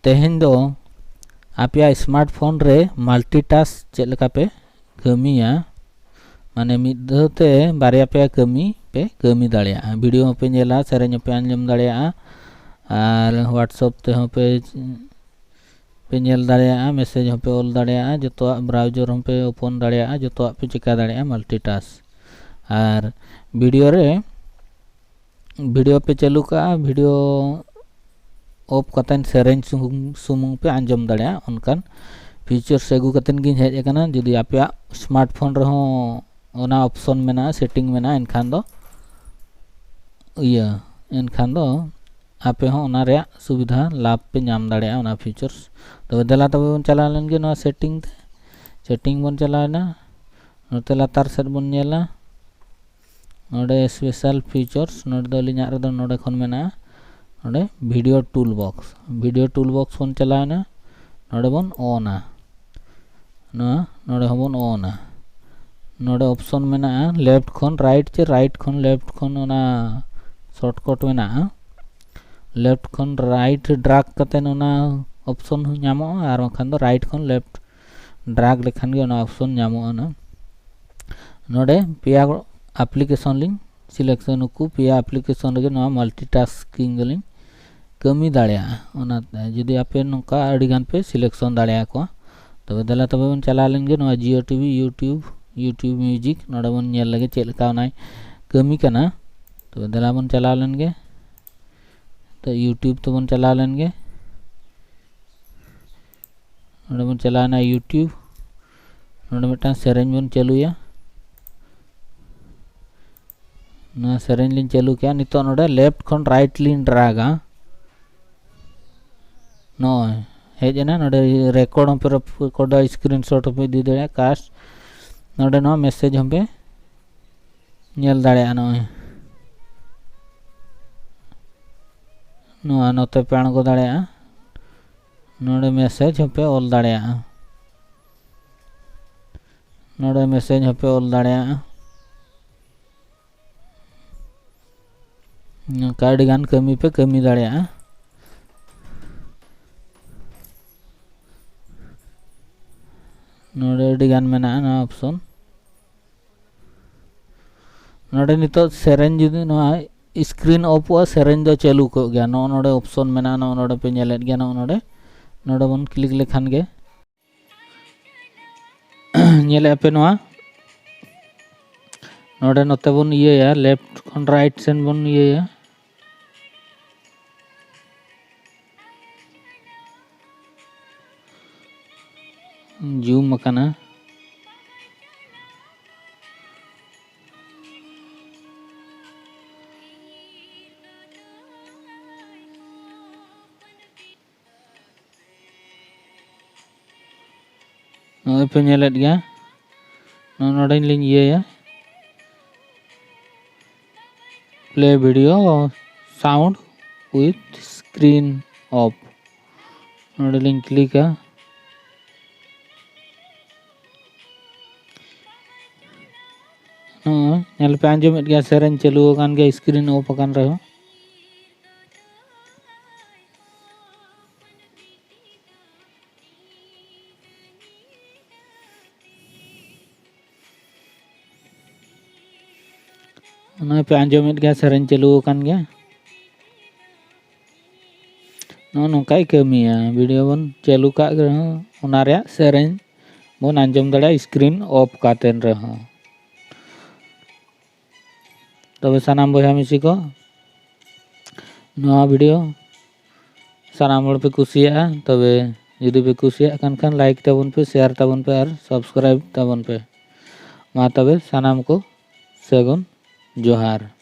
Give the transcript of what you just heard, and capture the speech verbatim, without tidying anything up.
ᱛᱮᱦᱮᱧ ᱫᱚ ᱟᱯᱮᱭᱟᱜ ᱥᱢᱟᱨᱴ ᱯᱷᱳᱱ ᱨᱮ ᱢᱟᱞᱴᱤᱴᱟᱥᱠ ᱪᱮᱫ ᱞᱮᱠᱟ ᱯᱮ ᱠᱟᱹᱢᱤᱭᱟ, ᱢᱟᱱᱮ ᱢᱤᱫ ᱫᱷᱟᱣ ᱛᱮ ᱵᱟᱨᱭᱟ ᱯᱮᱭᱟ ᱠᱟᱹᱢᱤ ᱯᱮ ᱠᱟᱹᱢᱤ ᱫᱟᱲᱮᱭᱟᱜᱼᱟ᱾ ᱵᱷᱤᱰᱤᱭᱳ ᱦᱚᱸᱯᱮ ᱧᱮᱞᱟ, ᱥᱮᱨᱮᱧ ᱦᱚᱸᱯᱮ ᱟᱸᱡᱚᱢ ᱫᱟᱲᱮᱭᱟᱜᱼᱟ, ᱟᱨ WhatsApp ᱛᱮᱦᱚᱸ ᱯᱮ ᱯᱮ ᱧᱮᱞ ᱫᱟᱲᱮᱭᱟᱜᱼᱟ, ᱢᱮᱥᱮᱡᱽ ᱦᱚᱸᱯᱮ ᱚᱞ ᱫᱟᱲᱮᱭᱟᱜᱼᱟ, ᱡᱚᱛᱚᱣᱟᱜ ᱵᱨᱟᱣᱡᱟᱨ ᱦᱚᱸᱯᱮ ᱳᱯᱮᱱ ᱫᱟᱲᱮᱭᱟᱜᱼᱟ, ᱡᱚᱛᱚᱣᱟᱜ ᱯᱮ ᱪᱮᱠᱟ ᱫᱟᱲᱮᱭᱟᱜᱼᱟ ᱢᱟᱞᱴᱤᱴᱟᱥᱠ᱾ ᱟᱨ ᱵᱷᱤᱰᱤᱭᱳ ᱨᱮ ᱵᱷᱤᱰᱤᱭᱳ ᱯᱮ ᱪᱟᱹᱞᱩ ᱠᱟᱜᱼᱟ, ᱵᱷᱤᱰᱤᱭᱳ ᱚᱯᱷ ᱠᱟᱛᱮᱫ ᱥᱮᱨᱮᱧ ᱥᱩᱢᱩᱝ, ᱥᱩᱢᱩᱝ ᱯᱮ ᱟᱸᱡᱚᱢ ᱫᱟᱲᱮᱭᱟᱜᱼᱟ᱾ ᱚᱱᱠᱟᱱ ᱯᱷᱤᱪᱟᱨᱥ ᱟᱹᱜᱩ ᱠᱟᱛᱮᱫ ᱜᱤᱧ ᱦᱮᱡ ᱟᱠᱟᱱᱟ᱾ ᱡᱩᱫᱤ ᱟᱯᱮᱭᱟᱜ ᱥᱢᱟᱨᱴ ᱯᱷᱳᱱ ᱨᱮᱦᱚᱸ ᱚᱱᱟ ᱚᱯᱥᱚᱱ ᱢᱮᱱᱟᱜᱼᱟ, ᱥᱮᱴᱤᱝ ᱢᱮᱱᱟᱜᱼᱟ, ᱮᱱᱠᱷᱟᱱ ᱫᱚ ᱤᱭᱟᱹ ᱮᱱᱠᱷᱟᱱ ᱫᱚ ᱟᱯᱮ ᱦᱚᱸ ᱚᱱᱟ ᱨᱮᱭᱟᱜ ᱥᱩᱵᱤᱫᱷᱟ ᱞᱟᱵᱷ ᱯᱮ ᱧᱟᱢ ᱫᱟᱲᱮᱭᱟᱜᱼᱟ, ᱚᱱᱟ ᱯᱷᱤᱪᱟᱨᱥ᱾ ᱛᱚᱵᱮ ᱫᱮᱞᱟ ᱛᱚᱵᱮ ᱵᱚᱱ ᱪᱟᱞᱟᱣ ᱞᱮᱱ ᱜᱮ ᱱᱚᱣᱟ ᱥᱮᱴᱤᱝ ᱛᱮ᱾ ᱥᱮᱴᱤᱝ ᱵᱚᱱ ᱪᱟᱞᱟᱣᱮᱱᱟ, ᱱᱚᱛᱮ ᱞᱟᱛᱟᱨ ᱥᱮᱫ ᱵᱚᱱ ᱧᱮᱞᱟ, ᱱᱚᱰᱮ ᱥᱯᱮᱥᱟᱞ ᱯᱷᱤᱪᱟᱨᱥ, ᱱᱚᱰᱮ ᱫᱚ ᱟᱹᱞᱤᱧᱟᱜ ᱨᱮᱫᱚ ᱱᱚᱰᱮ ᱠᱷᱚᱱ ᱢᱮᱱᱟᱜᱼᱟ, ᱱᱚᱰᱮ ᱵᱷᱤᱰᱤᱭᱳ ᱴᱩᱞ ᱵᱚᱠᱥ᱾ ᱵᱷᱤᱰᱤᱭᱳ ᱴᱩᱞ ᱵᱚᱠᱥ ᱵᱚᱱ ᱪᱟᱞᱟᱣᱮᱱᱟ, ᱱᱚᱰᱮ ᱵᱚᱱ ᱚᱱᱟ, ᱱᱚᱣᱟ ᱱᱚᱰᱮ ᱦᱚᱸᱵᱚᱱ ᱚᱱᱟ᱾ ᱱᱚᱰᱮ ᱚᱯᱥᱚᱱ ᱢᱮᱱᱟᱜᱼᱟ ᱞᱮᱯᱷᱴ ᱠᱷᱚᱱ ᱨᱟᱭᱤᱴ ᱪᱮ ᱨᱟᱭᱤᱴ ᱠᱷᱚᱱ ᱞᱮᱯᱷᱴ ᱠᱷᱚᱱ ᱚᱱᱟ ᱥᱚᱨᱴᱠᱟᱴ ᱢᱮᱱᱟᱜᱼᱟ᱾ ᱞᱮᱯᱷᱴ ᱠᱷᱚᱱ ᱨᱟᱭᱤᱴ ᱰᱨᱟᱜᱽ ᱠᱟᱛᱮᱫ ᱚᱱᱟ ᱚᱯᱥᱚᱱ ᱦᱚᱸ ᱧᱟᱢᱚᱜᱼᱟ, ᱟᱨ ᱵᱟᱝᱠᱷᱟᱱ ᱫᱚ ᱨᱟᱭᱤᱴ ᱠᱷᱚᱱ ᱞᱮᱯᱷᱴ ᱰᱨᱟᱜᱽ ᱞᱮᱠᱷᱟᱱ ᱜᱮ ᱚᱱᱟ ᱚᱯᱥᱚᱱ ᱧᱟᱢᱚᱜᱼᱟ᱾ ᱱᱚᱰᱮ ᱯᱮᱭᱟ ᱟᱯᱞᱤᱠᱮᱥᱚᱱ ᱞᱤᱧ ᱥᱤᱞᱮᱠᱥᱚᱱ, ᱱᱩᱠᱩ ᱯᱮᱭᱟ ᱟᱯᱞᱤᱠᱮᱥᱚᱱ ᱨᱮᱜᱮ ᱱᱚᱣᱟ ᱢᱟᱞᱴᱤᱴᱟᱥᱠᱤᱝ ᱫᱚᱞᱤᱧ ᱠᱟᱹᱢᱤ ᱫᱟᱲᱮᱭᱟᱜᱼᱟ᱾ ᱚᱱᱟ ᱡᱩᱫᱤ ᱟᱯᱮ ᱱᱚᱝᱠᱟ ᱟᱹᱰᱤ ᱜᱟᱱ ᱯᱮ ᱥᱤᱞᱮᱠᱥᱚᱱ ᱫᱟᱲᱮᱭᱟᱠᱚᱣᱟ, ᱛᱚᱵᱮ ᱫᱮᱞᱟ ᱛᱚᱵᱮ ᱵᱚᱱ ᱪᱟᱞᱟᱣ ᱞᱮᱱ ᱜᱮ ᱱᱚᱣᱟ Jio TV, YouTube, YouTube Music, ᱱᱚᱰᱮ ᱵᱚᱱ ᱧᱮᱞ ᱞᱮᱜᱮ ᱪᱮᱫ ᱞᱮᱠᱟ ᱚᱱᱟᱭ ᱠᱟᱹᱢᱤ ᱠᱟᱱᱟ᱾ ᱛᱚᱵᱮ ᱫᱮᱞᱟ ᱵᱚᱱ ᱪᱟᱞᱟᱣ ᱞᱮᱱ ᱜᱮ, ᱛᱚ YouTube ᱛᱮᱵᱚᱱ ᱪᱟᱞᱟᱣ ᱞᱮᱱ ᱜᱮ᱾ ᱱᱚᱰᱮ ᱵᱚᱱ ᱪᱟᱞᱟᱣᱱᱟ YouTube, ᱱᱚᱰᱮ ᱢᱤᱫᱴᱟᱝ ᱥᱮᱨᱮᱧ ᱵᱚᱱ ᱪᱟᱹᱞᱩᱭᱟ᱾ ᱱᱚᱣᱟ ᱥᱮᱨᱮᱧ ᱞᱤᱧ ᱪᱟᱹᱞᱩ ᱠᱮᱜᱼᱟ᱾ ᱱᱤᱛᱚᱜ ᱱᱚᱰᱮ ᱞᱮᱯᱷᱴ ᱠᱷᱚᱱ ᱨᱟᱭᱤᱴ ᱞᱤᱧ ᱰᱨᱟᱜᱟ᱾ ᱱᱚᱜᱼᱚᱭ ᱦᱮᱡ ᱮᱱᱟ᱾ ᱱᱚᱰᱮ ᱨᱮᱠᱚᱨᱰ ᱦᱚᱸᱯᱮ ᱨᱮᱠᱚᱨᱰ ᱫᱟᱲᱮᱭᱟᱜᱼᱟ, ᱥᱠᱨᱤᱱ ᱥᱚᱴ ᱦᱚᱸᱯᱮ ᱤᱫᱤ ᱫᱟᱲᱮᱭᱟᱜᱼᱟ, ᱠᱟᱥᱴ᱾ ᱱᱚᱰᱮ ᱱᱚᱣᱟ ᱢᱮᱥᱮᱡᱽ ᱦᱚᱸᱯᱮ ᱧᱮᱞ ᱫᱟᱲᱮᱭᱟᱜᱼᱟ᱾ ᱱᱚᱜᱼᱚᱭ ᱱᱚᱣᱟ ᱱᱚᱛᱮ ᱯᱮ ᱟᱬᱜᱚ ᱫᱟᱲᱮᱭᱟᱜᱼᱟ᱾ ᱱᱚᱰᱮ ᱢᱮᱥᱮᱡᱽ ᱦᱚᱸᱯᱮ ᱚᱞ ᱫᱟᱲᱮᱭᱟᱜᱼᱟ᱾ ᱱᱚᱰᱮ ᱢᱮᱥᱮᱡᱽ ᱦᱚᱸᱯᱮ ᱚᱞ ᱫᱟᱲᱮᱭᱟᱜᱼᱟ᱾ ᱱᱚᱝᱠᱟ ᱟᱹᱰᱤᱜᱟᱱ ᱠᱟᱹᱢᱤ ᱯᱮ ᱠᱟᱹᱢᱤ ᱫᱟᱲᱮᱭᱟᱜᱼᱟ᱾ ᱱᱚᱰᱮ ᱟᱹᱰᱤ ᱜᱟᱱ ᱢᱮᱱᱟᱜᱼᱟ ᱱᱚᱣᱟ ᱚᱯᱥᱚᱱ᱾ ᱱᱚᱰᱮ ᱱᱤᱛᱚᱜ ᱥᱮᱨᱮᱧ ᱡᱩᱫᱤ ᱱᱚᱣᱟ screen ᱚᱯᱷᱚᱜᱼᱟ, ᱥᱮᱨᱮᱧ ᱫᱚ ᱪᱟᱹᱞᱩ ᱠᱚᱜ ᱜᱮᱭᱟ᱾ ᱱᱚᱜᱼᱚ ᱱᱚᱰᱮ ᱚᱯᱥᱚᱱ ᱢᱮᱱᱟᱜᱼᱟ, ᱱᱚᱜᱼᱚ ᱱᱚᱰᱮ ᱯᱮ ᱧᱮᱞᱮᱫ ᱜᱮᱭᱟ᱾ ᱱᱚᱜᱼᱚ ᱱᱚᱰᱮ, ᱱᱚᱰᱮ ᱵᱚᱱ ᱠᱞᱤᱠ ᱞᱮᱠᱷᱟᱱ ᱜᱮ ᱧᱮᱞᱮᱫᱼᱟ ᱯᱮ ᱱᱚᱣᱟ᱾ ᱱᱚᱰᱮ ᱱᱚᱛᱮ ᱵᱚᱱ ᱤᱭᱟᱹᱭᱟ, ᱞᱮᱯᱷᱴ ᱠᱷᱚᱱ ᱨᱟᱭᱤᱴ ᱥᱮᱱ ᱵᱚᱱ ᱤᱭᱟᱹᱭᱟ᱾ ᱡᱩᱢ ᱟᱠᱟᱱᱟ᱾ ᱱᱚᱜᱼᱚᱭ ᱯᱮ ᱧᱮᱞᱮᱫ ᱜᱮᱭᱟ, ᱱᱚᱜᱼᱚ ᱱᱚᱰᱮ ᱞᱤᱧ ᱤᱭᱟᱹᱭᱟ, play video sound with screen off᱾ ᱱᱚᱰᱮ ᱞᱤᱧ ᱠᱞᱤᱠᱟ᱾ ᱱᱚᱜᱼᱚᱭ ᱧᱮᱞ ᱯᱮ, ᱟᱸᱡᱚᱢᱮᱫ ᱜᱮᱭᱟ, ᱥᱮᱨᱮᱧ ᱪᱟᱹᱞᱩ ᱟᱠᱟᱱ ᱜᱮᱭᱟ screen off ᱟᱠᱟᱱ ᱨᱮᱦᱚᱸ᱾ ᱱᱚᱜᱼᱚᱭ ᱯᱮ ᱟᱸᱡᱚᱢᱮᱫ ᱜᱮᱭᱟ, ᱥᱮᱨᱮᱧ ᱪᱟᱹᱞᱩ ᱟᱠᱟᱱ ᱜᱮᱭᱟ᱾ ᱱᱚᱜᱼᱚ ᱱᱚᱝᱠᱟᱭ ᱠᱟᱹᱢᱤᱭᱟ᱾ ᱵᱷᱤᱰᱤᱭᱳ ᱵᱚᱱ ᱪᱟᱹᱞᱩ ᱠᱟᱜ ᱨᱮᱦᱚᱸ, ᱚᱱᱟ ᱨᱮᱭᱟᱜ ᱥᱮᱨᱮᱧ ᱵᱚᱱ ᱟᱸᱡᱚᱢ ᱫᱟᱲᱮᱭᱟᱜᱼᱟ screen off ᱠᱟᱛᱮᱱ ᱨᱮᱦᱚᱸ᱾ ᱛᱚᱵᱮ ᱥᱟᱱᱟᱢ ᱵᱚᱭᱦᱟ ᱢᱤᱥᱤ ᱠᱚ, ᱱᱚᱣᱟ ᱵᱷᱤᱰᱤᱭᱳ ᱥᱟᱱᱟᱢ ᱦᱚᱲ ᱯᱮ ᱠᱩᱥᱤᱭᱟᱜᱼᱟ᱾ ᱛᱚᱵᱮ ᱡᱩᱫᱤ ᱯᱮ ᱠᱩᱥᱤᱭᱟᱜ ᱠᱟᱱ ᱠᱷᱟᱱ, ᱞᱟᱭᱤᱠ ᱛᱟᱵᱚᱱ ᱯᱮ, ᱥᱮᱭᱟᱨ ᱛᱟᱵᱚᱱ ᱯᱮ ᱟᱨ ᱥᱟᱵᱥᱠᱨᱟᱭᱤᱵ ᱛᱟᱵᱚᱱ ᱯᱮ᱾ ᱢᱟ ᱛᱚᱵᱮ ᱥᱟᱱᱟᱢ ᱠᱚ ᱥᱟᱹᱜᱩᱱ ᱡᱚᱦᱟᱨ᱾